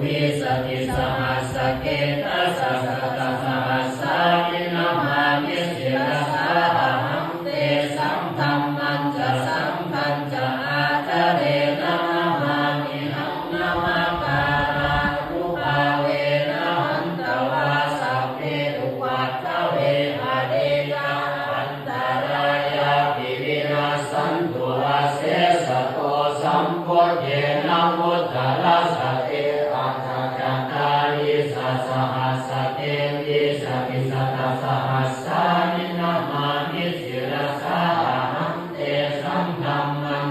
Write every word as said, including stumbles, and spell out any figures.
vīsatisahassake dasasatasahassāni namāmi sirasā ahaṃ. Tesaṃ dhammañca saṅghañca ādarena namāmihaṃ. Namakārānubhāvena hantvā sabbe upaddave anekā antarāyāpi vinassantu asesato. Sambuddhe navuttarasate aṭṭhacattāḷīsasahassake vīsatisatasahassāni